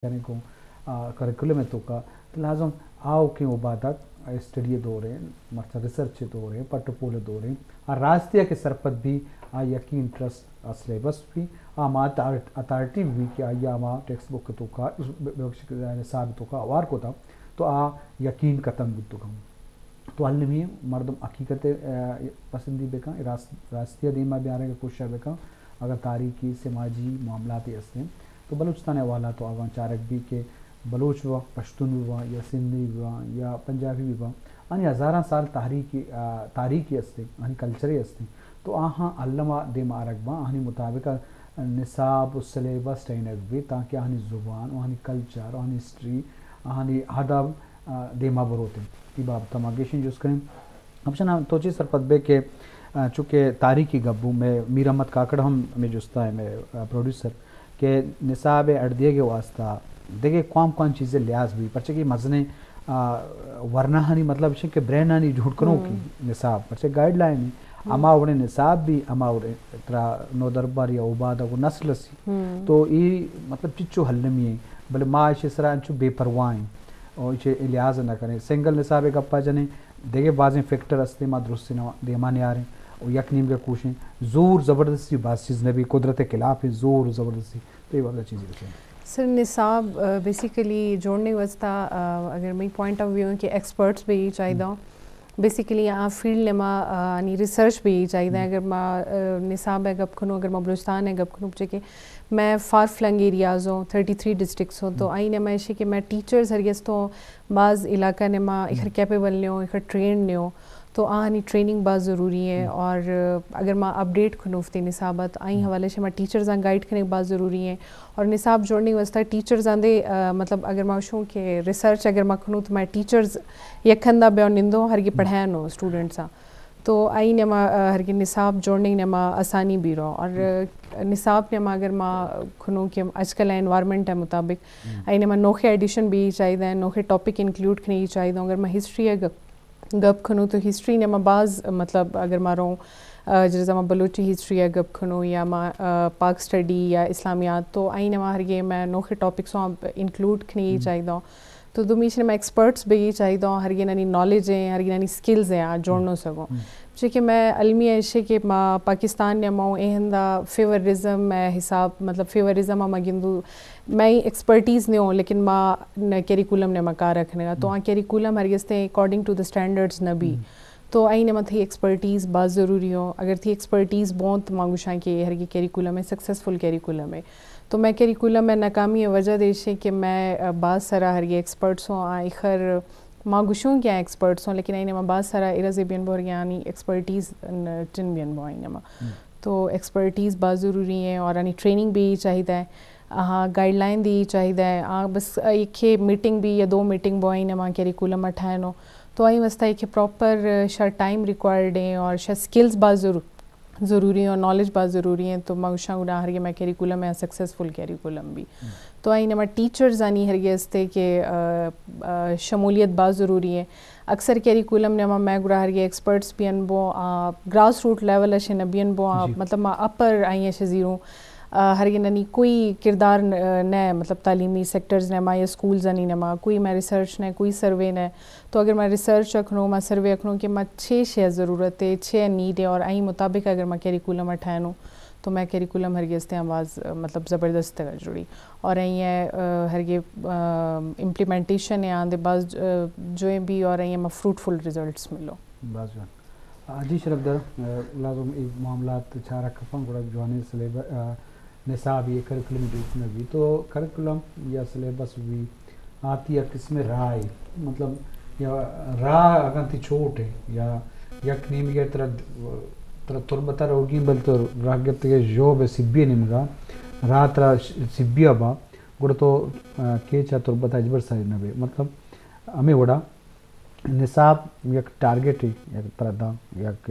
کنیں گوں، آ، کریکولم ءِ توکا، تو لازم آؤکیں اوبادگ اسٹڈی ءِ دوریں، مرچاں ریسرچ ءِ دوریں، پٹ ءُ پول ءِ دوریں، آ راستی ءَ کہ سرپد بی، آئی یکیں انٹرسٹ ءِ سلیبس بی، آ ہما اتھار-، اتھارٹی بی کہ آئی ءَ ہما ٹیکسٹ بک ءِ توکا، بہ-، بہ-، نصاب ءِ توکا ہوار کتا، تو آ یکیں ختم بوتگ انت۔ تو المی مردم حقیقت ءَ، آ، پسندی بکن، راست-، راستی ءَ دیما بیارگ ءِ کوشش بکن۔ اگر تاریخی، سماجی معاملاتے ہستیں، تو بلوچستان ءِ حوالہ تو اگاں چارگ بی کہ بلوچ بہ باں، پشتون بہ باں، یا سندھی بہ باں، یا پنجابی بہ باں، آنی ہزاراں سال تاریخی، آ، تاریخی ہستیں، آنی کلچرے ہستیں۔ تو آہاں الما دیما آرگ باں، آہانی مطابق نصاب ءُ سلیبس ٹہینگ بی، تانکہ آہانی زبان، آہانی کلچر، آہانی ہسٹری، آہانی ادب، آ، دیما بروتیں۔ ای بابت ما گیشیں جست کنیں۔ ہمشان تو چی سرپد بے کہ، آ، چونکہ تاریخی گپ بو، مئے میر احمد کاکڑ ہم ہمے جستا ہے، مئے، آ، پروڈیوسر، کہ نصاب ءِ اڈ دیگ ءِ واسطہ دگہ کوام کوام چیزے لحاظ بی، پرچہ کہ مزنیں، آ، ورناہانی مطلب چہ کہ برینڈانی جوڑ کنوکی نصاب، پرچہ گائیڈ لائن ہما وڑیں نصاب بی، ہما وڑیں ترا نودربر یا اوبادگ ءُ نسل رسی۔ تو ای مطلب چچو المی ہیں، بلے ما ایشی سرا انچو بے پرواہ ہیں اور ایشی لحاظ نہ کریں۔ سنگل نصاب ءِ گپا جنیں، دگہ بازیں فیکٹر ہستیں، ما درست نہ دیما نیاریں اور یک نیمگے کوشیں۔ زور زبردستی باز چیز نبی، قدرت ءِ خلاف ہیں، زور زبردستی۔ تو یہ بابت چیزی بکن۔ سر، نصاب، آ، بیسیکلی جوڑنے واسطہ، آ، اگر مئی پوائنٹ آف ویو ہیں کہ ایکسپرٹس بی چاہیے دا۔ بیسیکلی آ فیلڈ نما، آ، آنی ریسرچ بی چاہیے دا۔ اگر ما، آ، نصاب ءِ گپ کنوں، اگر ما بلوچستان ءِ گپ کنوں، پرچہ کہ مئے فار فلنگ ایریاز ہوں، تھرٹی تھری ڈسٹرکٹس ہوں، تو آئی نما ایشی کہ مئے ٹیچرز ہرگز تو باز علاقہ نما ایخر کیپیبل نہ ہوں، ایخر ٹرینڈ نہ ہوں، تو آہانی ٹریننگ باز ضروری ہے۔ اور اگر ما اپڈیٹ کنوں وتی نصابات، آئی حوالے سے ما ٹیچرزاں گائیڈ کنگ باز ضروری ہے۔ اور نصاب جوڑنے واسطہ ٹیچرزاں دے، آ، مطلب اگر ما شوں کہ ریسرچ اگر ما کنوں تو مئے ٹیچرز یک ہندا بیاؤ نندو ہرگی پڑھائنو اسٹوڈنٹساں۔ تو آئی نما، آ، ہرگی نصاب جوڑنے نما آسانی بیرو۔ اور، آ، نصاب نما اگر ما کنوں کہ آج کل انوائرمنٹ ءِ مطابق، آئی نما نوخے ایڈیشن بی چاہیے دا، نوخے ٹاپک انکلوڈ کنی چاہیے دا۔ اگر ما ہسٹری ءِ گپ، گپ کنوں تو ہسٹری نما باز، مطلب اگر ما روں، آ، جیسے ما بلوچی ہسٹری ءِ گپ کنوں یا ما، آ، پاک اسٹڈی یا اسلامیات، تو آئی نما ہرگی مئے نوخے ٹاپکس انکلوڈ کنی چاہیے دا۔ تو دومی ایشی نما ایکسپرٹس بی چاہیے دا، ہرگی نانی نالج ہیں، ہرگی نانی سکلز ہیں، آ جوڑنو سگو۔ چونکہ مئے المی ایشی کہ ما پاکستان نما اے ہندا فیورزم مئے حساب، مطلب فیورزم ما گندو، مئے ایکسپرٹیز نہ ہوں، لیکن ما نہ کیریکولم نما کار رکھنے گا۔ تو آ کیریکولم ہرگز تے اکارڈنگ ٹو دا اسٹینڈرڈز نہ بی۔ تو آئی نما تھی ایکسپرٹیز باز ضروری ہوں۔ اگر تھی ایکسپرٹیز بہت ما گوشاں کہ ہرگی کیریکولم ہے، سکسیسفل کیریکولم ہے۔ تو مئے کیریکولم ءِ ناکامی ءِ وجہ دیشیں کہ مئے، آ، باز سرا ہرگی ایکسپرٹس ہوں، آ، ایخر ما گوشوں کہ آ ایکسپرٹس ہوں، لیکن آئی نما باز سرا ارز بین بو ہرگی آنی ایکسپرٹیز ن-، ٹن بین بو آئی نما۔ تو ایکسپرٹیز باز ضروری ہیں اور آنی ٹریننگ بی چاہیے ہے، آہاں گائیڈ لائن دی چاہیے ہے۔ آ بس ایک میٹنگ بی یا دو میٹنگ بو آئی نما کیریکولم اٹھائنو۔ تو آئی واسطہ ایک پراپر شا ٹائم ریکوائرڈ ہیں اور شا سکلز باز ضرور ضروری ہیں اور نالج باز ضروری ہیں۔ تو ما گوشاں گڑا ہرگی مئے کیریکولم ہے سکسیسفل کیریکولم بی۔ تو آئی نما ٹیچرز آنی ہرگی استے کہ، آ، آ، شمولیت باز ضروری ہے۔ اکثر کیریکولم نما مئے گڑا ہرگی ایکسپرٹس بین بو، آ، گراس روٹ لیول اشے نہ بین بو، آ، مطلب ما اپر آئی اشے زیروں، آ، ہرگی ننی کوئی کردار ن-، نہ، مطلب تعلیمی سیکٹرز نما یا سکولز آنی نما کوئی مئے ریسرچ نہ، کوئی سروے نہ۔ تو اگر ما ریسرچ اکھنوں، ما سروے اکھنوں کہ ما چھ شے ضرورت ہے، چھ نیڈ ہے اور آئی مطابق اگر ما کیریکولم اٹھائنوں تو مئے کیریکولم ہرگی استے آواز، مطلب زبردست تگا جڑی۔ اور آئی، آ، ہرگی، آ، امپلیمنٹیشن ہے آندے باز، آ، جوئیں بی اور آئی ما فروٹفل ریزلٹس ملو۔ باز جوان۔ آ، جی شرف در، آ، لازم ای معاملات چارہ کپن گڑا جوانیں سلیبس، آ، نصاب یا کریکولم جوڑ کنگ بی تو کریکولم یا سلیبس بی آتی یک قسم راہ، مطلب یا راہ اگاں تی چھوٹ ہے یا یک نیمگے ترا، ترا تربت ءَ روگی بل تو راہ گپتگے ژوب سبی نیمگا راہ ترا سبی با گڑا تو، آ، کیچ ءَ تربت ءَ ہچبر سر نہ بے۔ مطلب ہمے وڑا نصاب یک ٹارگٹ ہے، یک ترا داں، یک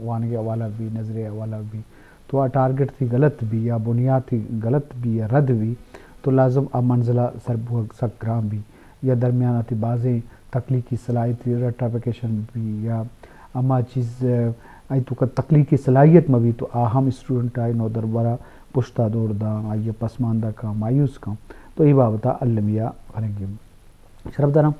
وانگی حوالہ بی، نظری حوالہ بی، تو آ ٹارگٹ تھی غلط بی یا بنیاد تھی غلط بی یا رد بی تو لازم آ منزلہ سر بوگ سک گران بی یا درمیان تھی بازیں تخلیقی صلاحیت رٹافیکیشن بی یا ہما چیز، آ، آئی توکا تخلیقی صلاحیت مہ بی تو آ ہم اسٹوڈنٹ آئی نودربرا پشتا دور داں، آئی پسماندہ کاں، مایوس کاں۔ تو اے بابت ءَ المی ءَ کنگی۔ شرفداراں،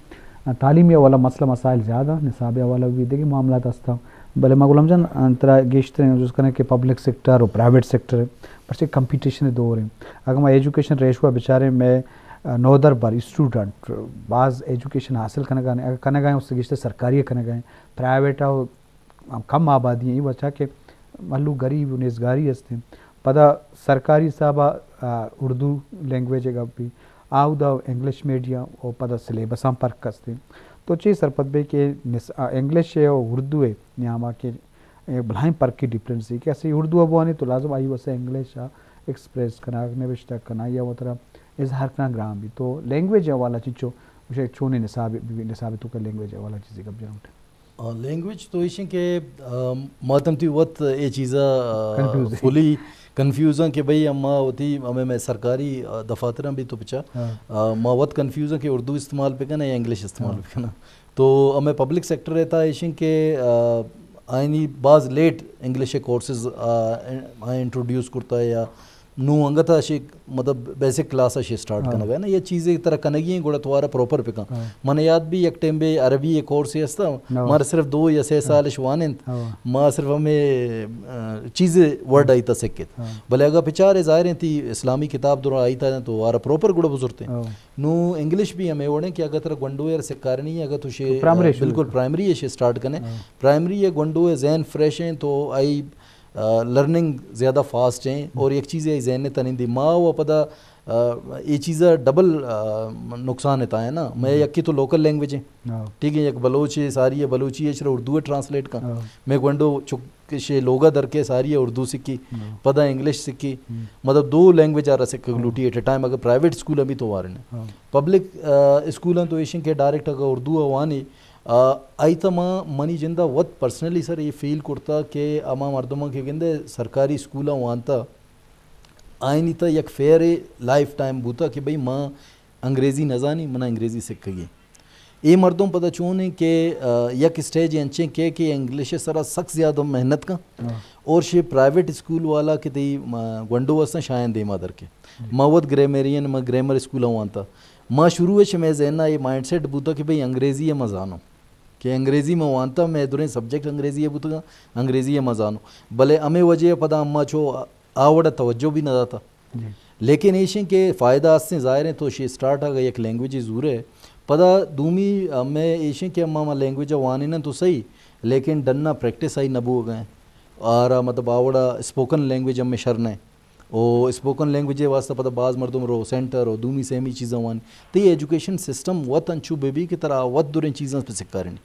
تعلیمی حوالہ مسئلہ مسائل زیادہ، نصاب حوالہ بھی دگہ معاملات ہستاں، بلے ما غلام جان ترا گیشتر جست کنیں کہ پبلک سیکٹر و پرائیویٹ سیکٹر، پرچہ کمپیٹیشن دور ہیں۔ اگر ما ایجوکیشن ریشو بچاریں، میں نودر بر اسٹوڈنٹ باز ایجوکیشن حاصل کنگا نے، اگر کنگا ہیں، اس سے گیشتر سرکاری کنگا ہیں، پرائیویٹ ہم کم آبادی ہیں، اے وجہ کہ مھلوک غریب و نیزگاری ہستیں۔ پدا سرکاری حساب ءَ، آ، اردو لینگویج ءِ گپ بی، آودا انگلش میڈیم و پدا سلیبساں پرک ہستیں۔ تو چے سرپد بے کہ نس-، آ، انگلش ءِ و اردو ءِ نیاما کہ اے بلاہیں پرکی ڈفرنس ہے کہ اسے اردو ءَ بوانی تو لازم آئی واسطہ انگلش ءَ ایکسپریس کنگ، نوشتہ کنگ یا وترا اظہار کنگ گران بی۔ تو لینگویج ءِ حوالہ چنچو، گوشے چونیں نصاب، نصاب تو کہ لینگویج ءِ حوالہ چیزے گپ جنوٹ۔ آ، لینگویج تو ایشیں کہ، آ، ما تم تی وت اے چیزا، آ، کنفیوز ہیں۔ فلی کنفیوز ہیں کہ بھئی، اما وتی، ہمیں میں سرکاری، آ، دفاتراں بھی تو پچا، ہاں۔ آ، ما وت کنفیوز ہیں کہ اردو استعمال بکنا یا انگلش استعمال ہاں۔ بکنا۔ تو ہمیں پبلک سیکٹر رہتا ایشیں کہ، آ، آئینی باز لیٹ انگلش کورسز، آ، آ، انٹروڈیوس کرتا ہے یا نوں انگت ءَ شے، مطلب، بیسک کلاس ءَ شے سٹارٹ ہاں۔ کنگ ءَ نا، یہ چیزے ترا کنگی ہیں، گڑا تو آرا پراپر پکاں۔ ہاں۔ من یاد بھی یک ٹائم بے عربی ایک کورس ہستا، ہاں۔ مارا صرف دو یا سے ہاں۔ سال اش وانند، ہاں۔ ما صرف ہمیں، آ، چیزے ورڈ ہاں۔ آئی تا سکت۔ ہاں۔ بلے اگا پچارے ظاہر ہیں تی اسلامی کتاب درا آئی تا تو آرا پراپر گڑا بزرتے۔ ہاں۔ نوں انگلش بھی ہمیں وڑیں کہ اگر ترا گونڈو یار سکارنی ہے، اگر تو شے، تو پرائمری آ، شروع بالکل کر۔ پرائمری ہے شے سٹارٹ کنے۔ ہاں۔ پرائمری ہے گونڈو ہے ذہن فریش ہیں تو آئی آ، لرننگ زیادہ فاسٹ ہیں، ہم۔ اور یک چیزے آئی ذہن ءَ تنندی۔ ما و پدا، آ، اے چیز ءَ ڈبل، آ، نقصان اتاں ہے نا۔ میں ہم۔ یکی تو لوکل لینگویج ہیں۔ ہاں۔ ٹھیک ہے، یک بلوچ ہے، ساری ہے بلوچی ہے، شرا اردو ہے ٹرانسلیٹ کا۔ ہاں۔ میں گونڈو چک شے لوگا در کے ساری ہے اردو سکی، ہاں۔ پدا انگلش سکی۔ ہم۔ مطلب دو لینگویج آ رہا سکے ہاں۔ لوٹی ایٹ اے ٹائم، اگر پرائیویٹ اسکول ہم بھی تو وارن ہے۔ ہاں۔ پبلک، آ، اسکول ہیں تو ایشن کے ڈائریکٹ اگر اردو وانی، آ، آئی تما منی جندا وت پرسنلی سر یہ فیل کرتا کہ اما مردماں کہ گندے سرکاری اسکولاں وانتا، آئینی تا یک فیئر لائف ٹائم بوتا کہ بھئی ما انگریزی نزانی، منا انگریزی سکھگی۔ اے مردم پدا چون ہیں کہ، آ، یک اسٹیج انچیں کہ، کہ انگلش سرا سک زیادہ محنت کن ہاں۔ اور شے پرائیویٹ اسکول والا کہ تی، آ، گونڈو وستن شاین دیما در کے۔ جی۔ ما وت گریمرین، ما گرامر اسکول وانتا۔ ما شروع اچ میں ذہن ء اے مائنڈ سیٹ بوتا کہ بھئی انگریزی ء ما زانوں، کہ انگریزی ما وانتا، میں دریں سبجیکٹ انگریزی ء بوتگاں، انگریزی ء ما زانوں۔ بلے ہمے وجہ ء پدا اما چو آ وڑ ء توجہ بھی نہ داتا۔ جی۔ لیکن ایشیں کہ فائدہ استیں، ظاہر ہیں تو شے اسٹارٹ آگا یک لینگویج زورے۔ پدا دومی ہمیں ایشیں کہ اما ما لینگویج ء وانینن تو صحیح، لیکن ڈنا پریکٹس آئی نہ بوگا ہیں۔ آرا مطلب آ وڑ ء اسپوکن لینگویج ہمیں شر نہ۔ او اسپوکن لینگویج ء واسطہ پدا باز مردم رو سینٹر او دومی سیمی چیزاں وان۔ تئی ایجوکیشن سسٹم وت انچو بہ بی کہ ترا وت دریں چیزاں پہ سکارینی۔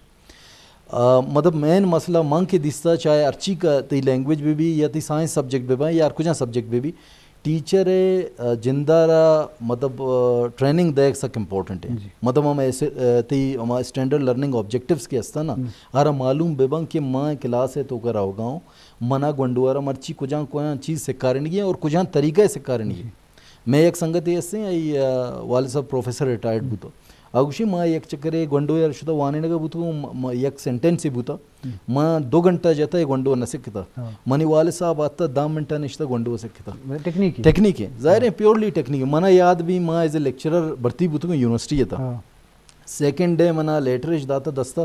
آ، مطلب مین مسئلہ من کہ دیستا، چاہے ہرچی کا تئی لینگویج بہ بی یا تئی سائنس سبجیکٹ بہ بی یا ہر کجا سبجیکٹ بہ بی، ٹیچر ء، آ، جندارا مطلب، آ، ٹریننگ دئیگ سک امپورٹنٹ ہے۔ جی۔ مطلب ہم ایسے، آ، تئی ہما اسٹینڈرڈ لرننگ آبجیکٹیوز کے ہستا نا، ہم۔ آرا معلوم بہ بن کہ ما کلاس ء تو کر آوگا ہوں، منا گونڈو ء را مرچی کجام کجام چیز سکارینگی ہیں اور کجام طریقہ ء سکارینگی ہیں۔ جی۔ مئے یک سنگتے ہستیں، آئی، آ، والد صاحب پروفیسر ریٹائرڈ ہم۔ بوتو۔ آ گوشی ما یک چکرے گونڈو ء را شتا وانینگا بوتو، م-، م-، یک سینٹنس ہی بوتا۔ ہم۔ ما دو گھنٹہ جتا اے گونڈو ء نہ سکتا۔ ہاں۔ منی والد صاحب آتا دہ منٹا نشتا گونڈو ء سکتا۔ ٹیکنیک ہے۔ ٹیکنیک ہے۔ ظاہر ہے ہاں۔ پیورلی ٹیکنیک ہے۔ منا یاد بھی ما ایز اے لیکچرر بھرتی بوتو یونیورسٹی تا۔ ہاں۔ سیکنڈ ڈے منا لیٹر اش داتا دستا،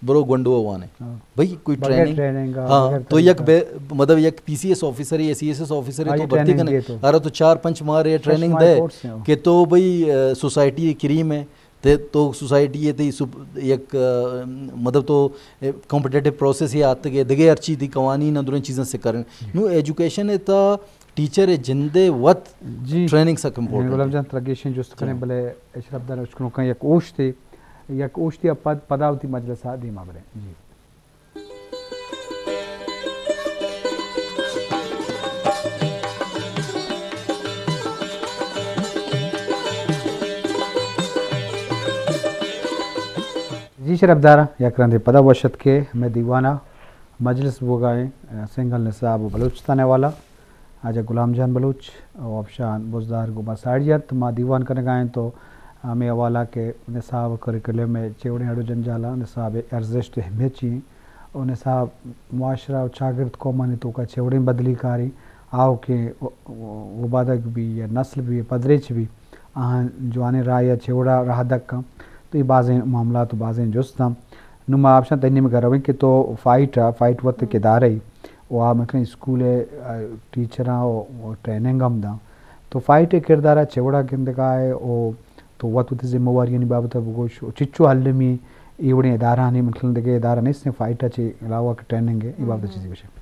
برو گونڈو ء وانے۔ ہاں۔ بھئی کوئی بغیر ٹریننگ؟ ٹریننگ آ، ہاں، بغیر تو یک ٹریننگ آ۔ بے-، مطلب یک پی سی ایس آفیسر یا سی ایس ایس آفیسر آ تو یہ بھرتی ٹریننگ کنے۔ دیے تو۔ ارا تو چار پنچ ماہ رے ٹریننگ دے کورس ہیں۔ کہ تو بھئی، آ، سوسائٹی کریم ہے، تے تو سوسائٹی ہے، تے سپ-، یک، آ، مطلب تو، آ، کمپٹیٹو پروسیس ہی آتے گے، دگے ہر چیز دی قوانین اندروں چیزاں سے کرن۔ نو ایجوکیشن ہے تا ٹیچر ء جند ء وت جی۔ ٹریننگ سک امپورٹنٹ غلام ہے۔ جان، ترا گیشیں جست کنیں، جی۔ بلے اشرف دار اچ کنوکاں یک اوشتے، یک اوشتے ء پد پدا وتی مجلس ء دیما بریں۔ جی۔ جی شرف دار، یک رندے پدا وش اتکے مئے دیوان ء۔ مجلس بوگا ایں، سنگل نصاب و بلوچستان ء حوالہ۔ واجہ غلام جان بلوچ و افشان بزدار گوں ما ساڑی ات۔ ما دیوان کنگا ایں تو ہمے حوالہ کہ نصاب و کریکولم ء چے وڑیں اڑ و جنجالاں، نصاب ء ارزشت و اہمیت چی ایں و نصاب معاشرہ و چاگرد قومانی توکا چے وڑیں بدلی کاری آؤکیں و-، و-، وبادگ بی یا نسل بی پدریچ بی۔ آہاں جوانیں راہ یا چے وڑا راہ دکاں۔ تو اے بازیں معاملات و بازیں جست آں۔ نوں ما آپشاں تئی نیمگا رویں کہ تو فائٹ ءَ، فائٹ وت ایک ادارہ ای و آ مطلب اسکول ءِ، آ، ٹیچراں و، و ٹریننگ ہم داں۔ تو فائٹ ءِ کردار ءَ چے وڑا گندگا ئے و تو وت وتی ذمہ واریانی بابت ءَ بگوش و چچو المی اے وڑیں ادارہانی مطلب دگہ ادارہ نیستیں فائٹ ءَ چے علاوہ کہ ٹریننگ ءِ اے بابت ءَ چیزے گوشے؟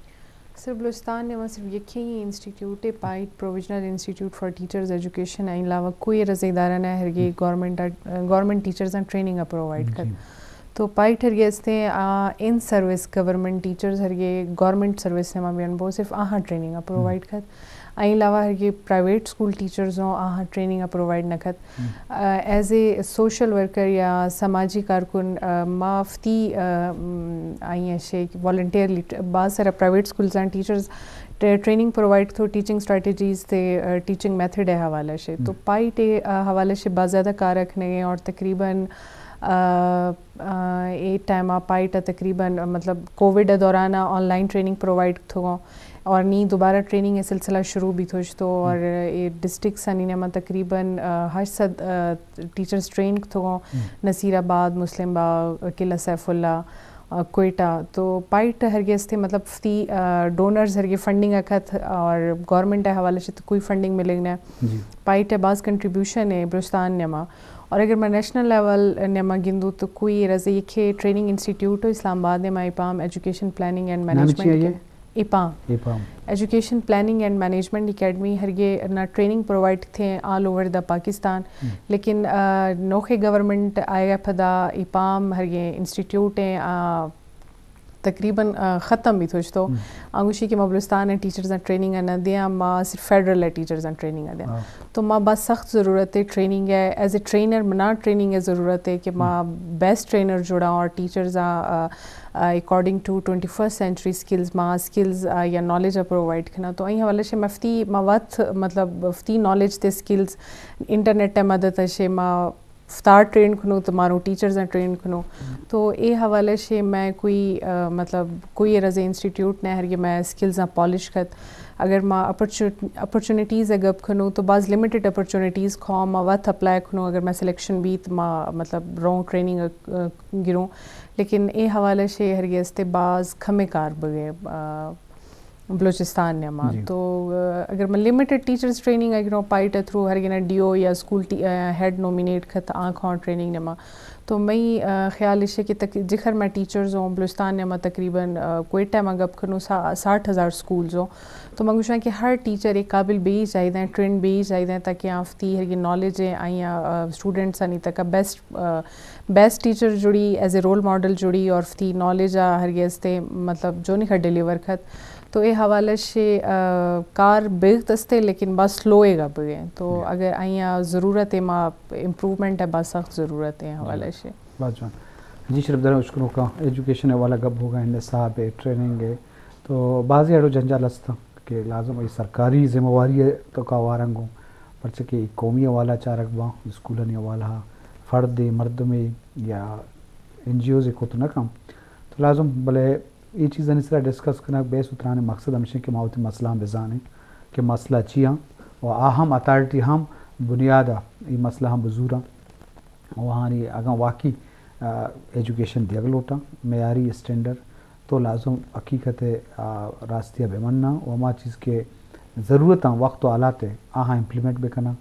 سر، بلوچستان ءَ ما صرف یکے ہی انسٹیٹیوٹ ءِ، PITE provisional institute for teachers education, آئی علاوہ کوئی رزے ادارہ نہ ہرگے گورنمنٹ ءَ، گورنمنٹ ٹیچرز ءَ ٹریننگ ءَ پرووائڈ کت۔ تو پائٹ ہرگے استیں، آ، ان سروس گورنمنٹ ٹیچرز ہرگے گورنمنٹ سروس ءَ ما بیان بو، صرف آہاں ٹریننگ ءَ پرووائڈ کت۔ آئی علاوہ ہرگے پرائیویٹ اسکول ٹیچرز ہوں آہاں ٹریننگ ءَ پرووائڈ نہ کت۔ ایز اے سوشل ورکر یا سماجی کارکن، آ، ما وتی، آ، م، آئی ءَ شے والنٹیئرلی ٹ-، باز سارا پرائیویٹ اسکولز آں ٹیچرز ٹ-، ٹریننگ پرووائڈ کتو ٹیچنگ اسٹریٹجیز تے، آ، ٹیچنگ میتھڈ ءِ حوالہ شے۔ تو پائٹ ءِ، آ، حوالہ شے باز زیادہ کار رکھنے اور تقریباً، آ، آ، اے ٹائم ءَ پائٹ ءَ تقریباً، مطلب، کووڈ ءِ دوران ءَ آن لائن ٹریننگ پرووائڈ کتگوں اور نی دوبارہ ٹریننگ ءِ سلسلہ شروع بیتوش تو اور اے ڈسٹرکٹس آنی نیمہ تقریباً، آ، ہشت سد، آ، ٹیچرز ٹرین کتگوں، نصیر آباد، مسلم باغ، قلعہ سیف اللہ، آ، کوئٹہ۔ تو پائٹ ہرگے استیں، مطلب، فتی، آ، ڈونرز ہرگے فنڈنگ ءَ کت اور گورنمنٹ ءِ حوالہ سے تو کوئی فنڈنگ ملگ نہ۔ پائٹ ءِ باز کنٹریبیوشن ہے بلوچستان نیمہ۔ اور اگر میں نیشنل لیول نیما گندوں تو کوئی رزے یکے ٹریننگ انسٹیٹیوٹ ہو اسلام آباد نیما، appam education planning and management کے۔ ایپام۔ Appam. Education planning and management academy ہرگے نا ٹریننگ پرووائڈ تھے آل اوور دا پاکستان۔ لیکن، آ، نوخے گورنمنٹ آئے گا پدا ایپام ہرگے انسٹیٹیوٹ ہیں، آ، تقریباً، آ، ختم بیتوش تو۔ آنگوشی کہ ما بلوچستان ءِ ٹیچرز ءَ ٹریننگ ءَ نہ دیاں، ما صرف فیڈرل ءِ ٹیچرز ءَ ٹریننگ ءَ دیاں۔ تو ما با سخت ضرورت ہے ٹریننگ ءِ، ایز اے ٹرینر منا ٹریننگ ءِ ضرورت ہے کہ ما بیسٹ ٹرینر جوڑاں اور ٹیچرز ءَ، آ، آ، according to twenty first century skills ما سکلز، آ، یا نالج ءَ پرووائڈ کناں۔ تو ایں حوالہ سے مفتی ما وت، مطلب، مفتی نالج تے سکلز انٹرنیٹ ءِ مدد ءَ سے ما فتار ٹرین کنو تو مارو ٹیچرز ٹرین کنو۔ تو اے حوالہ سے میں کوئی، آ، مطلب، کوئی رزے انسٹیٹیوٹ نے ہرگے میں سکلز پالش کت۔ اگر ما اپرچو-، اپرچونیٹیز گپ کنو تو باز لمیٹڈ اپرچونیٹیز کھو ما وت اپلائی کنو، اگر میں سلیکشن بیت ما، مطلب، رونگ ٹریننگ، آ، گروں۔ لیکن اے حوالہ سے ہرگے استے باز کمے کار بگے، آ، بلوچستان نیما۔ تو، آ، اگر من لمیٹڈ ٹیچرز ٹریننگ اگر پائٹ ءِ تھرو ہر گنا ڈی او یا اسکول ٹی-، آ، ہیڈ نومینیٹ کت آنکھاں ٹریننگ نیما۔ تو مئی، آ، خیال اش کہ تک جکھر میں ٹیچرز ہوں بلوچستان نیما تقریباً، آ، کوئٹہ ما گپ کنوں سا-، ساٹھ ہزار سکولز ہوں۔ تو من گوشاں کہ ہر ٹیچر ایک قابل بی چاہیے، ٹرینڈ بی چاہیے تاکہ آفتی ہر یہ نالج ہے آئی، آ، اسٹوڈنٹس آنی تک بیسٹ، آ، بیسٹ ٹیچر جڑی، ایز اے رول ماڈل جڑی اور وتی نالج ءَ ہرگے استے مطلب جونی کا ڈیلیور کت۔ تو اے حوالہ سے، آ، کار بیغت استے لیکن بس سلو اے گا بگے۔ تو اگر آئی ضرورت ہے ما امپروومنٹ ہے بس سخت ضرورت ہے حوالہ سے۔ بس جوان۔ جی شرف دارم اشکنوکا ایجوکیشن حوالہ گپ ہوگا ہند صاحب ہے، ٹریننگ ہے۔ تو بازی اڑو جنجال استا۔ کہ لازم ای سرکاری ذمہ واری ہے تو کا وارنگوں، پرچہ کہ ای قومی حوالہ چارگ باں، اسکولانی حوالہ، فرد مردمے یا این جی اوز کت نہ کن۔ تو لازم بلے ای چیزانی سرا ڈسکس کنگ بیس و ترانے مقصد ہمشہ کہ ما وتی مسئلہ ہم بزانیں کہ مسئلہ چی ہاں و آ ہم اتھارٹی ہم بنیاد ای مسئلہ ہم بزوراں۔ و آہانی اگاں واقعی، آ، ایجوکیشن دیگ لوٹاں، معیاری اسٹینڈرڈ، تو لازم حقیقت ءَ، آ، راستی ءَ بہ مناں و ہما چیز کہ ضرورت آں وقت و حالات ءَ آہاں امپلیمنٹ بہ کناں۔